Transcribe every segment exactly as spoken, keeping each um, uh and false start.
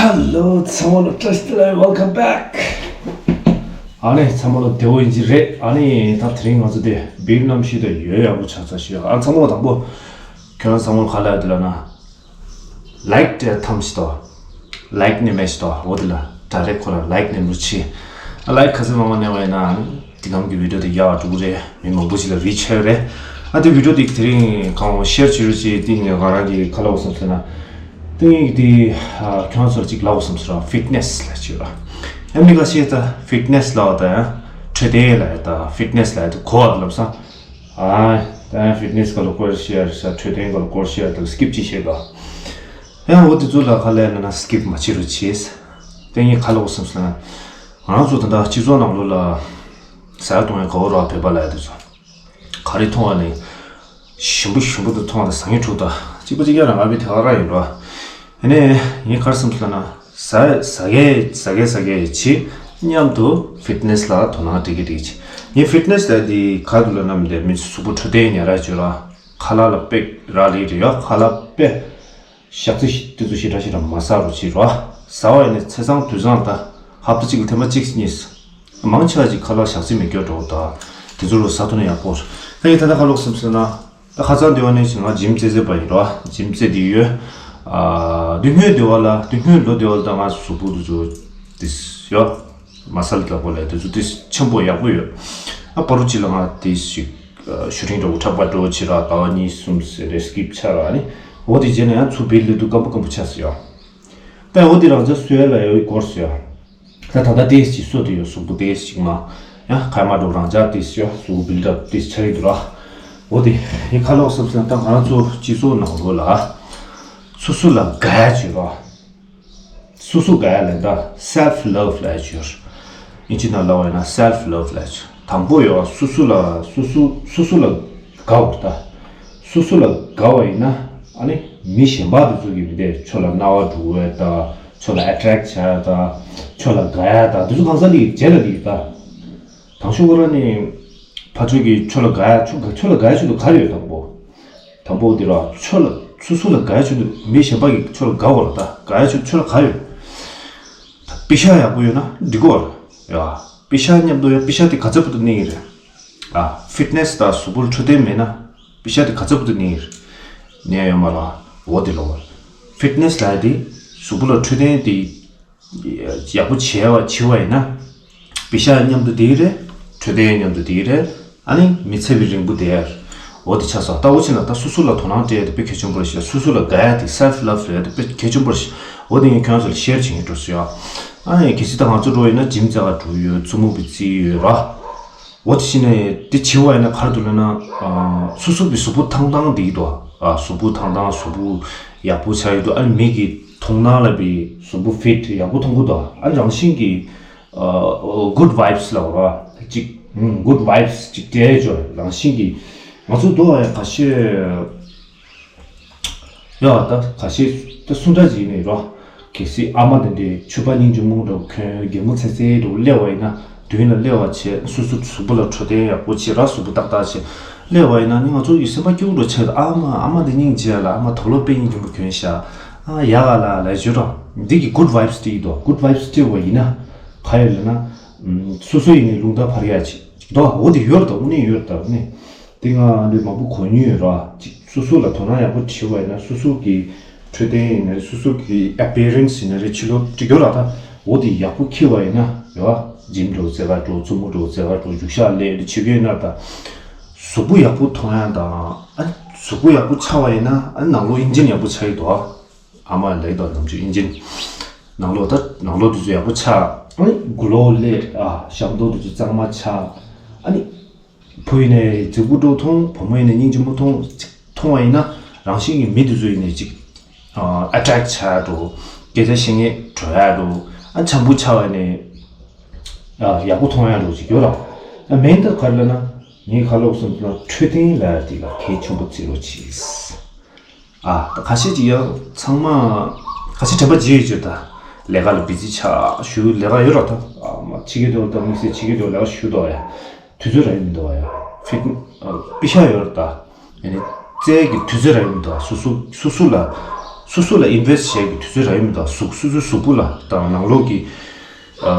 Hello ཚང་མ་ལ་བཀྲ་ཤིས་བདེ་ལེགས། Welcome back. ཨ་ནི་ཚང་མ་ལ་བདེ་པོ་ཡིན་གྱི་རེད། ཨ་ནི་ད་དེ་རིང་ང་ཚོ་དེ་བིར་རྣམ་ཤེས་དང་ཡོད་ཡག་པོ་ཆགས་ཚར་ཤག་ཨ་ཚང་མ་དང་པོ་ཁྱོད་རང་ཚང་མ་ལ་ག་ལ་ཡོད་དེ་ལ་ན། ལའིཀ་དེ་ཐམས་ཅད་དོ། ལའིཀ་ནི་མེད་ཤི་དོ། འོ་དེ་ལ་ད་རེས་ཁོ་ལ་ལའིཀ་ནི་མི་ཆེ། ཨ་ལའིཀ་ཁ་སེ་མང་མང་ནས་བས་ན་དེ་གམ་གྱི་བི་ཌིའོ་དེ་ཡག་འགྲོ་གི་རེད། མི་མང་པོ་ཞིག་ལ་རིག་ཆེ་རེད། ཨ་དེ་བི་ཌིའོ་དེ་དེ་རིང་གང་ཤེར་བྱེད་རོགས་བྱེད། དེ་ངས་ང་རང་གི་ཁ་ལོག་བསམ་སོང་ན། དེ་ངས་དེ་ཁྱོད་ཚོར་ཅིག་ལབ་བསམ་སོང་ར། ཕིཊ་ནེ་སི་ལ་བྱེད་ར། ཨ་མི་ག་ཤེས་ད་ཕིཊ་ནེ་སི་ལ་བ་ད་ཡང་འཕྲོད་བསྟེན་ལ་ད་ཕིཊ་ནེ་སི་ལ་ད་གོ་བ་ལབ་ས། ཨ་ད་ཕིཊ་ནེ་སི་ག་ལ་སྐོར་ཤེར་ས། འཕྲོད་བསྟེན་ག་ལ་སྐོར་ཤེར་ད་སི་ཀིབ་ཅིག་བྱེད་ད། ཡང་འོ་དེ་ཚོ་ལ་ག་ལས་ན་ན་སི་ཀིབ་མ་བྱེད་རོགས་བྱེད། དེ་ངས་ཁ་ལོག་བསམ་སོང་ན། ང་རང་ཚོ་ད་ལྟ་སྤྱི་ཚོགས་ནང་ལོགས་ལ་ཟ་ཡ་འཐུང་ཡ་ག་བོ་ར་བོད་པ་ལ་ཡ་དེ་ཚོ་ག་རེ་མཐོང་བ་ནི་ཞིམ་པོ་ཞིམ་པོ་དུ་མཐོང་བ་དང་ཟ་ངེ་འཁྲུག་ད་གཅིག་པ་གཅིག་རྐྱང་རང་ང་བི་དེ་ག་ར་ཡིན་རོ། ཡིན་ནའི་ངས་ག་རེ་བསམ་སོང་ན། ཟ་ཟ་གེ་ཟ་གེ་ཟ་གེ་བྱེད། མཉམ་དུ་ཕིཊ་ནེ་སི་ལ་དོ་སྣང་སྤྲད་གི་འགྲིག་ཅིག་ངས་ཕིཊ་ནེ་སི་ལ་དེ་ག་དུ་ལ་ནམ་དེ་མི་ཚོ་གཟུགས་པོ་འཕྲོད་བསྟེན་ཉར་ར་བྱོས་ར། ཁ་ལག་ལ་དཔེ་རག་ལས་རེད་ཡ། ཁ་ལག་དཔེ་ཞག་ཚི་དེ་ཚོ་ཞེ་དྲག་ཞེ་དྲག་མ་ཟ་རོགས་བྱེད་རོགས། ཟ་བ་ཡིན་ན་ཚེས་བཟང་དུས་བཟང་ད་ཧབ་ཏ་གཅིག་ལ་ཐེངས་མ་གཅིག་གཉིས། མང་ཆེ་བ་ཅིག་ཁ་ལག་ཞག་ཚི་མི་སྐྱོ་འགྲོ་ད། དེ་ཚོ་རུ་ཟ་ཐུབ་ན་ཡག་པོ། ད་ཡིན་ད་ད་ཁ་ལོག་བསམ་སོང་ན། ད་ཁ་སང་དེ་བ་ནས་ང་ཇིམ་རྩེ་རྩེ་པ་ཡིན་རོགས། ཇིམ་རྩེ་དེ་ཡོད། ཨ་དུས་སྔོན་དེ་བ་ལ་དུས་སྔོན་ལོ་དེ་བ་ལ་ད་ང་གཟུགས་པོ་དུ་ཚོ་དེ་ཡོད། མ་སལ་དགའ་པོ་ལས་དེ་ཚོ་དེ་ཆེན་པོ་ཡག་པོ་ཡོད། ཨ་པ་རུ་ཅི་ལ་ང་དེ་ཞིག་ཞུ་རིང་འགྲོ་གྲགས་པ་འགྲོ་ཆེ་ར་ཟླ་བ་གཉིས་གསུམ་ཟེར་རེ་སི་ཀིབ་ཆགས་ར་ནི། འོ་དེ་རྗེས་ན་ཡང་ཚུར་བིལ་ལེ་དུ་སྐམ་པོ་སྐམ་པོ་ཆགས་སོ་ཡ། ད་འོ་དེ་རང་ཚོ་སུའི་ལ་ཡོད་སྐོར་སོ་ཡ། ད་ད་ལྟ་ཏེས་ཅིག་གསོ་དུ་ཡོད། གཟུགས་པོ་ཏེས་ཅིག་མ། ཡང་ཁ་མ་འགྲོ་རང་ཅག་ཏེས་ཡོད། གཟུགས་པོ་བིལ་ཌ་ཨབ་ཏེས་ཆགས་ཡོད་ར། འོ་དེ་ཡི་ཁ་ལོག་བསམ་སོང་ན་ད་ང་རང་ཚོ་སྤྱི་ཚོགས་ནང་ལོགས་ལ་སོ་སོ་ལ་དགའ་ཡ་བྱོས་ར། སོ་སོ་དགའ་ཡ་ལ་ད་སེལ་ཕི་ལབ་ལབ་ཡ་བྱོས། ཨིན་ཇི་ནང་ལབ་པ་ཡིན་ན་སེལ་ཕི་ལབ་ལབ་ཡ་བྱོས། དང་པོ་ཡོད་སོ་སོ་ལ་སོ་སོ་སོ་སོ་ལ་དགའ་བ་ད། སོ་སོ་ལ་དགའ་བ་ཡིན་ན་ཨ་ནི་མི་གཞན་པ་དེ་ཚོ་གི་མི་དེ་ཁྱོད་ལ་རྣ་བ་འགྲོ་བས་ད། ཁྱོད་ལ་ཨེ་ཊེག་བྱ་ཡ་ད། ཁྱོད་ལ་དགའ་ཡ་ད། དེ་ཚོ་གང་ཟག་ལ་ཡི་རྗེས་ལ་ལི་ད། དང་ཤོག་ག་ར་ནི་ཕ་ཆོས་ཀྱི་ཁྱོད་ལ་དགའ་ཡ་ཁྱོད་ཁྱོད་ལ་དགའ་ཡ་ཆོས་དུ་ག་རེ་ཡོད། དང་པོ་དང་པོ་འདི་ར་ཁྱོད་ལ་སོ་སོ་ལ་དགའ་ཡ་ཆོས་དུ་མི་གཞན་པ་གི་ཁྱོད་ལ་དགའ་བ་ལ་ད་དགའ་ཡ་ཆོས་ཁྱོད་ལ་ག་ཡོད། ད་པེ་ཤ་ཡག་པོ་ཡོད་ན་འགྲིག་གོ་ཡ། པེ་ཤ་མཉམ་དུ་ཡ་པེ་ཤ་དེ་ག་ཚ་བུ་དུ་གནས་ཀྱི་རེད། ཨ་ཕིཊ་ནེ་སི་དང་གཟུགས་པོར་འཕྲོད་བསྟེན་མེད་ན་པེ་ཤ་དེ་ག་ཚ་བུ་དུ་གནས་ཀྱི་རེད། གནས་ཡོད་མ་ར། འོ་དེ་ལོ། ཕིཊ་ནེ་སི་ལ་དེ་གཟུགས་པོ་ལ་འཕྲོད་བསྟེན་དེ་ཡག་པོ་བྱས་བ་བྱས་བ་ཡིན་ན། པེ་ཤ་མཉམ་དུ་དེ་རེད། འཕྲོད་བསྟེན་མཉམ་དུ་དེ་རེད། ཨ་ནི་མི་ཚེ་བའི་རིང་པོ་དེ་ཡར། འོ་དེ་ཆགས་སོང་ལྟ་བུ་ཕྱིན་ལ་ད་སོ་སོ་ལ་དོ་སྣང་སྤྲད་དེ་དཔེ་གལ་ཆེན་པོ་རེད་ཤག་སོ་སོ་ལ་དགའ་ཡ་དེ་སེལ་ཕི་ལབ་རེད་དེ་དཔེ་གལ་ཆེན་པོ་རེད་ཤག་འོ་དེ་ངས་ཁྱོད་ཚོ་ལ་ཤེར་བྱེད་ཀྱི་འགྲོ་སོང་ཡ། ཨ་ནི་གལ་སྲིད་ད་ང་ཚོ་འགྲོ་ཡིན་ན་ཇིམ་རྩེ་ག་འགྲོ་ཡོད། བཙུན་མོ་བི་རྩེ་ཡོད་ར། འོ་དེ་ཕྱིན་ནས་དེ་བྱེད་བ་ཡིན་ན་ག་རེ་འདུག་ལབ་ན། སོ་སོ་བི་གཟུགས་པོ་ཐང་ཐང་དེ་འདུག་ཨ་གཟུགས་པོ་ཐང་ཐང་གཟུགས་པོ་ཡག་པོ་ཆགས་ཡོད་འདུག་ཨ་ནི་མི་གི་མཐོང་སྣང་ལ་བི་གཟུགས་པོ་ཕིཊ་ཡག་པོ་མཐོང་གི་འདུག་ཨ་ནི་རང་བཞིན་གི་ཨ་གུཌ་ཝའིབ་སི་ལབ་ར། ཅིག་གུཌ་ཝའིབ་སི་ཅིག་སྤྲད་ཆོག་རང་བཞིན་གི་ང་ཚོ་འདུག་ཨ་ཡ་ཁ་ཤས་ཡ་ད་ཁ་ཤས་ད་སུ་འདྲ་ཅིག་ཡིན་ནའི་ར། གལ་སྲིད་ཨ་མ་དེ་འདྲའི་ཕྱུ་པ་སྙིང་རྗེ་མོ་འདྲ་བོ་གྱོན་གད་མོ་ཚེ་ཚེ་འདྲ་བོ་སླེབས་པ་ཡིན་ན་མདུན་ལ་སླེབས་པ་བྱས་སོ་སོ་གཟུགས་པོ་ལ་འཕྲོད་བསྟེན་ཡག་པོ་བྱེད་ར་གཟུགས་པོ་ཏག་ཏག་བྱེད་སླེབས་པ་ཡིན་ན་ནི་ང་ཚོ་ཡི་སེམས་པ་སྐྱིད་པོ་འདྲ་བོ་ཆགས་འདུག་ཨ་མ་ཨ་མ་དེ་སྙིང་རྗེ་ལ་ཨ་མ་དུག་ལོག་དཔེ་སྙིང་རྗེ་མོ་གྱོན་ཤག་ཨ་ཡག་ག་ལ་ལ་ཞུ་ར། འདི་གི་གུཌ་ཝའིབ་སི་སྤྲད་ཀྱི་འདུག་གུཌ་ཝའིབ་སི་སྤྲད་པ་ཡིན་ན་ག་ཡོད་ལབ་ན། སོ་སོ་ཡིན་ནའི་རླུང་རྟ་འཕར་ཡག་ཅིག་འདུག་འོ་དེ་ཡོད་རེད་ད། དངོས་གནས་ཡོད་རེད་ད་དངོས་གནས། དེ་ང་འདི་མང་པོ་གོ་མྱོང་ཡོད་ར། ཅིག་སོ་སོ་ལ་དོ་སྣང་ཡག་པོ་བྱེད་པ་ཡིན་ན་སོ་སོ་གི་འཕྲོད་བསྟེན་ཡིན་ན་རེད། སོ་སོ་གི་ཨ་པི་ཡ་རན་སི་ཡིན་ན་རེད། ཕྱི་ལོགས་ཅིག་ཡོད་ར་ད། འོ་དེ་ཡག་པོ་འཁྱེར་བ་ཡིན་ན་ཡོད་ར། ཇིམ་འགྲོ་རྩེ་ག་འགྲོ་བཙུན་མོ་འགྲོ་རྩེ་ག་འགྲོ་རྒྱུག་ཤག་ལས་རེད་བྱེད་ཀྱི་ཡོད་ན་ད། གཟུགས་པོ་ཡག་པོ་མཐོང་ཡ་དང་ཨ་གཟུགས་པོ་ཡག་པོ་ཆགས་པ་ཡིན་ན་ཨ་ནང་ལོགས་ཨིན་ཇིན་ཡག་པོ་ཆགས་ཡི་འདུག་ཨ་མ་ལེགས་དང་ནམ་རྒྱུན་ཨིན་ཇིན་ནང་ལོགས་ད་ནང་ལོགས་དེ་ཚོ་ཡག་པོ་ཆགས། ཨ་ནི་གུ་ལོ་ལས་ཨ་ཞབས་རྡོ་དེ་ཚོ་གཙང་མ་ཆགས། ཨ་ནི། བུ་ཡིན་ནའི་རྫིག་པོ་འགྲོ་མཐོང་། བུ་མོ་ཡིན་ནའི་སྙིང་རྗེ་མོ་མཐོང་། ཅིག་མཐོང་བ་ཡིན་ན་རང་བཞིན་གྱིས་མི་དེ་ཚོ་ཡིན་ནའི་ཅིག་ཨ་ཨ་ཊེག་བྱ་འགྲོ། སྐད་ཆ་བཤད་མཁན་བྲོ་ཡ་འགྲོ། ཨ་འཆམ་པོ་ཆགས་པ་ནས་ཨ་ཡག་པོ་མཐོང་ཡ་འགྲོ་ཅིག་ཡོད་ར། ཨ་མེན་ད་ག་རེ་ལབ་ན་ངའི་ཁ་ལོག་སོང་ཙང་འཕྲོད་བསྟེན་ལ་དེ་ལ་གལ་ཆེན་པོ་བརྩི་རོགས་གྱིས། ཨ་ད་ཁ་ཤས་ཅིག་ཡང་ཚང་མ་ཁ་ཤས་དྲན་པ་བརྗེད་ཡོད་ཅོད་ད། ལས་ཀ་ལ་བི་ཛི་ཆགས་ཞུ་ལས་ཀ་ཡོད་ར་ད། ཨ་མ་ཕྱི་རྒྱལ་དུ་ད་དམིགས་བསལ་ཕྱི་རྒྱལ་དུ་ལས་ཀ་ཞུ་དོ་ཡ། དུས་ཚོད་རག་ཡོད་མི་འདུག་ཡ། ཕིཊ་ཨ་པེ་ཤ་ཡོད་ར་ད། ཡ་ནི་རྩལ་གྱི་དུས་ཚོད་རག་ཡོད་མི་འདུག་སོ་སོ་སོ་སོ་ལ་ སོ་སོ་ལ་ཨིན་ཝེ་སི་ཊི་བྱེད་ཀྱི་དུས་ཚོད་རག་ཡོད་མི་འདུག་གཟུགས་སོ་སོའི་གཟུགས་པོ་ལ་དང་ནང་ལོགས་ཀྱི་ཨ་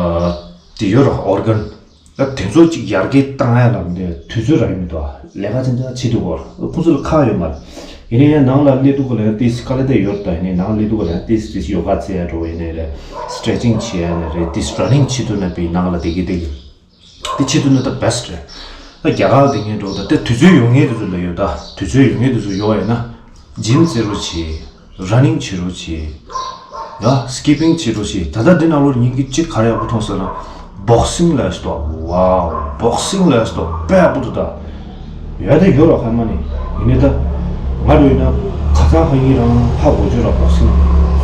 དེ་ཡོད་ར་ཨོར་གན་ལ་དེ་ཚོ་ཅིག་ཡར་རྒྱས་བཏང་ཡ་ལ་དེ་དུས་ཚོད་རག་ཡོད་མི་འདུག་ལས་ཀ་ཅན་ཅང་བྱེད་འདུག་གོ་ཁོ་ཚོ་ལ་ཁག་ཡོད་མ་རེད། ཡིན་ན་ཡང་ནང་ལ་སླེབས་དུས་ག་ལ་ཡང་ཏིས་དཀའ་ལས་དེ་ཡོད་རེད། ད་ཡིན་ནའི་ནང་སླེབས་དུས་ག་ལ་ཡང་ཏིས་ཏིས་ཡོ་ག་རྩེ་ཡ་འགྲོ་ཡིན་ནའི་རེད། སི་ཊེ་ཆིང་བྱེད་ཡ་ནའི་རེད། ཏིས་ར་ནིང་བྱེད་ཐུབ་ན་པའི་ནང་ལ་བསྡད་ཀྱི་བསྡད་ཀྱི། དེ་བྱེད་ཐུབ་ན་ད་བེ་སི་ཊི་རེད། ད་རྒྱ་གར་ལ་དེ་ངས་འགྲོ་ད་དེ་དུས་ཚོད་ཡོད་ངེས་དེ་ཚོ་ལ་ཡོད། ད་དུས་ཚོད་ཡོད་ངེས་དེ་ཚོ་ཡོད་ཡིན་ན་ཇིམ་རྩེ་རོགས་བྱེད། ར་ནིང་བྱེད་རོགས་བྱེད། ཡ་སི་ཀི་པིང་བྱེད་རོགས་བྱེད། ད་ལྟ་འདི་ནང་ལོགས་ཉིན་གྱི་གཅིག་ག་རེ་ཡག་པོ་མཐོང་ཟེར་ན་བོག་སིང་ལ་ཡོད་ཤག་ཝའོ་བོག་སིང་ལ་ཡོད་ཤག་དཔེ་ཡག་པོ་འདུག་ད་ཡོད་ད་ཡོད་ར་ཧ་མ་ནི་ཡིན་ནི་ད་ང་འགྲོ་ཡིན་ན་ཁ་སང་ཧ་ཡིན་རང་ཧ་གོ་ཆོད་ར་བོག་སིང་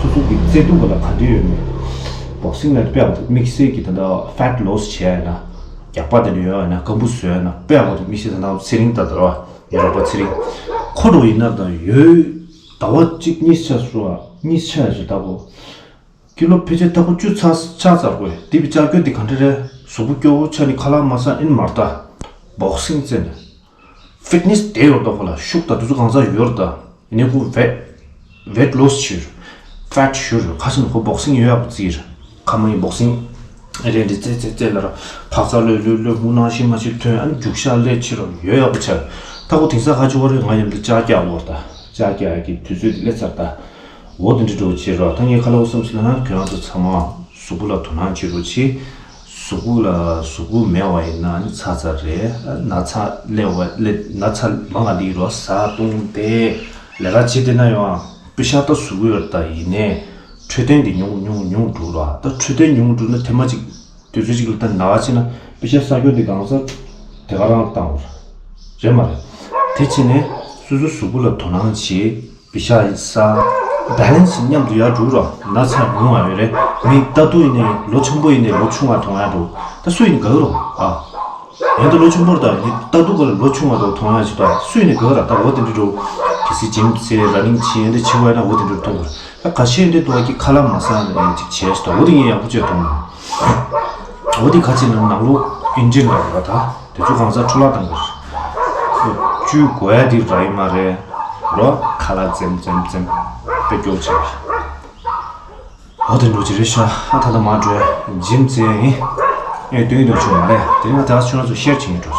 སོ་སོ་གི་བརྩེ་དུང་ག་ལ་ག་འདྲ་ཡོད་མེད་བོག་སིང་ལ་དཔེ་ཡག་པོ་འདུག་དམིགས་བསལ་གྱི་ད་ལྟ་ཕེ་ཊི་ལོ་སི་བྱེད་ཡ་ཡིན་ན། རྒྱགས་པ་དེ་འདྲ་ཡོད་ཡ་ན་སྐམ་པོ་བཟོས་ཡ་ན་དཔེ་ཡག་པོ་འདུག་དམིགས་བསལ་ད་ནང་ཚེ་རིང་ད་དར་བ་ངའི་རོགས་པ་ཚེ་རིང་ཁོ་འགྲོ་ཡིན་ན་ད་ཡོད་ཟླ་བ་གཅིག་གཉིས་ཆ་སོ་གཉིས་ཆ་ཡ་ཞིག་ད་གོ་ཀི་ལོ་ཕལ་ཆེར་ད་གོ་བཅུ་ཚར་ཆགས་ཚར་གོ་དེ་བི་ལྕགས་ཀྱོག་དེ་ག་འདྲ་རེད། གཟུགས་པོ་སྐྱོ་བོ་ཆ་ནི་ཁ་ལག་མ་ཟ་ཨིན་མར་ད་བོག་སིང་རྩེ་ནས། ཕིཊ་ནེ་སི་དེ་ཡོད་ད་ཁོ་ལ་ཤུགས་ད་དུས་ཚོད་གང་ཚ་ཡོད་ད། ཡིན་ནའི་ཁོ་ཝེ་ཊི་ཝེ་ཊི་ལོ་སི་བྱོས། ཕེ་ཊི་བྱོས། ཁ་ཤས་ནི་ཁོ་བོག་སིང་ཡོད་ཡག་པོ་རྩིས། ཁ་མ་ཡིན་བོག་སིང་རེད་འདི་རྩེ་རྩེ་རྩེ་ལ་ར་ཕག་ཚ་ལོས་ལོས་ལོས་མུ་ནང་ཤི་མ་ཤི་ཐོན་ཨ་ནི་རྒྱུག་ཤག་ལས་ཕྱི་རོ་ཡོད་ཡག་པོ་ཆགས། ད་ཁོ་དེང་སང་ཁ་ཆུ་བ་རེད་ང་ཡིན་འདི་ལྕགས་རྒྱག་བོར་ད་ལྕགས་རྒྱག་གི་དུས་ཚོད་འདི་སླེབས་ཚར་ད། འོ་དེ་འདྲ་འགྲོ་བྱེད་རོགས། ད་ངས་ཁ་ལོ་བསམ་སོང་ན་ཁྱོད་རང་ཚོ་ཚང་མ་གཟུགས་པོ་ལ་དོ་སྣང་བྱེད་རོགས་བྱེད། གཟུགས་པོ་ལ་གཟུགས་པོ་མེད་པ་ཡིན་ན་ནི་ཚ་ཚ་རེད། ན་ཚ་སླེབས་པ་སླེབས་ན་ཚ་མང་ང་འདི་རོ་ཟ་བཏུང་སྟེ་ལས་ཀ་བྱེད་བསྡད་ན་ཡང་པེ་ཤ་ད་གཟུགས་པོ་ཡོད་ད་ཡིན་ནའི་འཕྲོད་བསྟེན་འདི་ཉུང་ཉུང་ཉུང་འགྲོ་ར། ད་འཕྲོད་བསྟེན་ཉུང་འགྲོ་ན་དེ་མ་ཅིག་དུས་ཚོད་ཅིག་ལ་ད་ན་བ་ཆེ་ན་པེ་ཤ་ཟ་རྒྱུ་འདི་གང་ཟ་དེ་ག་རང་བཏང་བ་རེད་མ་རེད། དེ་བྱས་ནས་སོ་སོ་གཟུགས་པོ་ལ་དོ་སྣང་བྱེད། པེ་ཤ་ཡི་ས། བེ་ལེན་སི་མཉམ་དུ་ཡར་འགྲོ་རོགས། ན་ཚ་ཉུང་བ་ཡོད་རེད། མི་ལྟ་དུས་ཡིན་ནའི་ལོ་ཆུང་པོ་ཡིན་ནའི་ལོ་ཆུང་བ་མཐོང་ཡ་འགྲོ། ད་སུ་ཡིན་དགའ་རོགས་ཨ། ཡང་ད་ལོ་ཆུང་པོར་ད་ཡིན་ལྟ་དུས་ག་ལ་ལོ་ཆུང་བ་འགྲོ་མཐོང་ཡ་ཞིག་ད་སུ་ཡིན་ནའི་དགའ་ར། ད་འོ་དེ་འདྲ་འགྲོ། གལ་སྲིད་ཇིམ་རྩེ་ར་ནིང་བྱེད་ཡ་འདྲ་བྱེད་བ་ཡིན་ན་འོ་དེ་འདྲ་མཐོང་གི་རེད། ད་ཁ་ཤས་འདྲ་འདུག་གི་ཁ་ལག་མ་ཟ་ནས་ཅིག་བྱས་ཤིག་ད་འོ་དེ་ངས་ཡག་པོ་བྱས་མཐོང་། འོ་དེ་ཁ་ཆེ་ན་ནང་ལོགས་ཨིན་ཇིན་ལ་ར་ད། དེ་ཚོ་གང་ཟག་འཕྲོ་བརླག་བཏང་གི་རེད། བཅུ་དགོས་ཡ་དེ་ར་ཡིན་མ་རེད། རོ་ཁ་ལག་ཙེམ་ཙེམ་ཙེམ་དཔེ་སྐྱོ་བྱེད་པ། འོ་དེ་འགྲོ་གི་རེད་ཤག་ཨ་ད་ད་མ་འགྲོ་ཡ་ཇིམ་རྩེ་ཡིན། ཨེ་སྟོན་གྱི་འདུག་ཆུང་མ་རེད། དེ་རིང་ང་དེ་ཚོ་ཁྱོད་རང་ཚོ་ཤེར་བྱེད་ཀྱི་འགྲོ།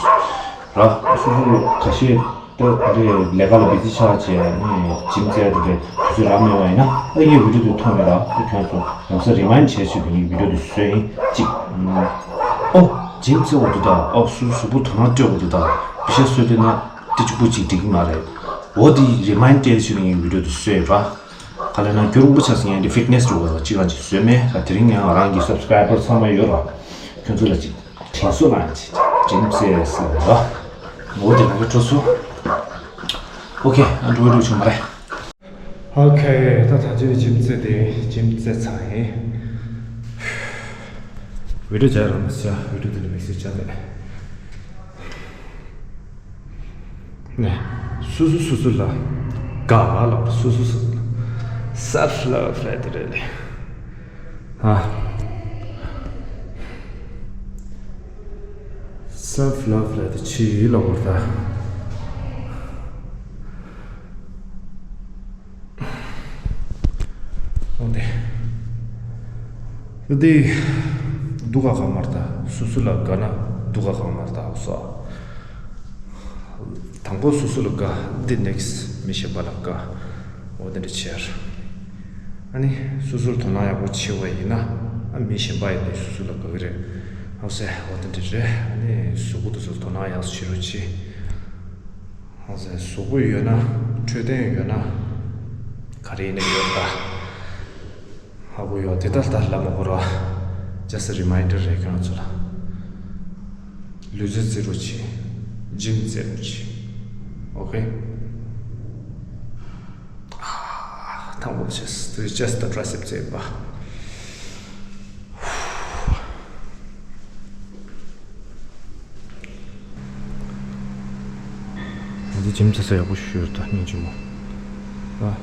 ར་སོ་སོ་ཁ་ཤས་ད་རེད་ལས་ཀ་ལ་བི་ཛི་ཆགས་བྱས་ནས་ཇིམ་རྩེ་ཡ་དེ་རེད་དུས་ཚོད་རག་མེད་པ་ཡིན་ན་ཨ་ངའི་བི་ཌིའོ་དེ་མཐོང་མེད་ར། ཨ་ཁྱོད་ཚོ་ཡང་སེ་རི་མ་ཡིན་བྱས་བྱས་ངའི་བི་ཌིའོ་དེ་བཟོས་ཡིན་གཅིག་ཨོ། ཇིམ་རྩེ་འོ་འདུག་ད། ཨོ་སུ་གཟུགས་པོ་དོ་སྣང་སྤྲད་འོ་འདུག་ད། པེ་ཤ་གསོལ་དེ་ན་དེ་གཅིག་པུ་གཅིག་འགྲིག་གི་མ་རེད། འོ་དེ་རི་མ་ཡིན་སྤྲད་ཆུ་ནི་ངའི་བི་ཌིའོ་དེ་བཟོས་ར། ག་ལ་ན་རྒྱུན་རིང་པོ་ཆགས་སོང་ཡང་འདི་ཕིཊ་ནེ་སི་འགྲོ་བ་ལ་གཅིག་རང་གཅིག་བཟོས་མེད་ད། དེ་རིང་ཡང་ང་རང་གི་སབ་སི་ཀ་རའི་བར་ཚང་མ་ཡོད་ར། ཁྱོད་ཚོ་ལ་གཅིག་དྲན་གསོ་གནང་ཡ་གཅིག་ཇིམ་རྩེ་ཟེར་ར། འོ་དེ་ང་གི་འགྲོ་སོང་། ཨོ་ཁེ། ཨ་འགྲོ་འགྲོ་བྱུང་མ་རེད། ཨོ་ཁེ། ད་ད་ཅི་ཇིམ་རྩེ་དེ་ཇིམ་རྩེ་ཚར་ཡིན། བི་ཌིའོ་བྱ་རང་ཟེར་བི་ཌིའོ་དེ་ལ་མིག་སེར་བྱ་མེད། ནས་སོ་སོ་སོ་སོ་ལ་དགའ་ལ་སོ་སོ་སོ་སོ་ལ་self love རེད་དེ་རེད་ལེ། ཨ། self love རེད་དེ་ཆི་ལ་བོར་ད། འོན་ཏེ། འདི། སྡུག་ག་གང་མར་ད། སོ་སོ་ལ་དགའ་ན་སྡུག་ག་གང་མར་ད་སོ། དང་པོ་སོ་སོ་ལ་དགའ། འདི་ནེག་སི་མི་གཞན་པ་ལ་དགའ། འོ་དེ་འདྲ་བྱས། ཨ་ནི་སོ་སོར་དོ་སྣང་ཡག་པོ་བྱེད་པ་ཡིན་ན། ཨ་མི་གཞན་པ་ཡིན་ནའི་སོ་སོ་ལ་དགའ་གི་རེད། འོ་ཟེ་འོ་དེ་འདྲ་རེད། ཨ་ནི་གཟུགས་པོ་དེ་ཚོར་དོ་སྣང་ཡག་སོ་བྱེད་རོགས་བྱེད། ཧང་སང་གཟུགས་པོ་ཡོད་ན་འཕྲོད་བསྟེན་ཡོད་ན་ག་རེ་ཡིན་ན་ཡོད་ད། ཧ་གོ་ཡོད་དེ་ལྟར་ལྟར་ལ་མ་གོ་ར། Just a reminder རེད་ཁྱོད་ཚོ་ལ། ལུས་རྩལ་རྩེ་རོགས་བྱེད། ཇིམ་རྩེ་རོགས་བྱེད། ཨོ་ཁེ། དང་པོ་ཆེས་དུས་ཅེས་དང་ཊྲའི་སེབ་རྩེ་བ། འདི་ཇིམ་རྩེ་ས་ཡག་པོ་ཞུ་ཡོད་ད་སྙིང་རྗེ་མོ། ཨ།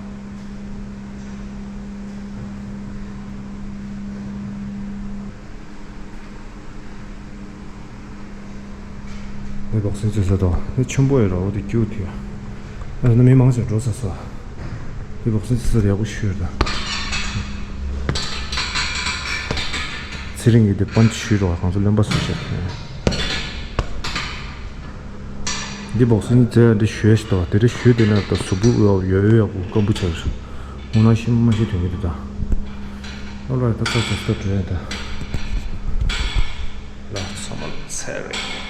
འདི་བོག་སིང་རྩེ་ས་དང་འདི་ཆེན་པོ་ཡོད་ར། འོ་དེ་ཀྱུ་ཊི་ཡོད། ཨ་ན་མི་མང་ཆེ་འགྲོ་ས་སོ། འདི་བོག་སིང་ཚེ་ས་ཡག་པོ་ཞུས་ད། ཚེ་རིང་གིས་འདི་པན་ཆི་ཞུས་རོགས་གང་ཚོ་ལེན་པ་སུ་ཤེས། འདི་བོག་སིང་ཚེ་འདི་ཞུས་ཤི་ད། དེ་རེ་ཞུས་དེ་ན་ད་གཟུགས་པོ་ཡོད་ཡོད་ཡོད་པོ་སྐམ་པོ་ཆགས་ཤི། ངོ་ན་ཤི་མ་ཤི་དོན་གི་འདི་ད། ཨོ་ལ་ད་ཚ་ཚ་ཚ་བྲོས་ད། ལ་ཚ་མ་ཚེ་རིང་།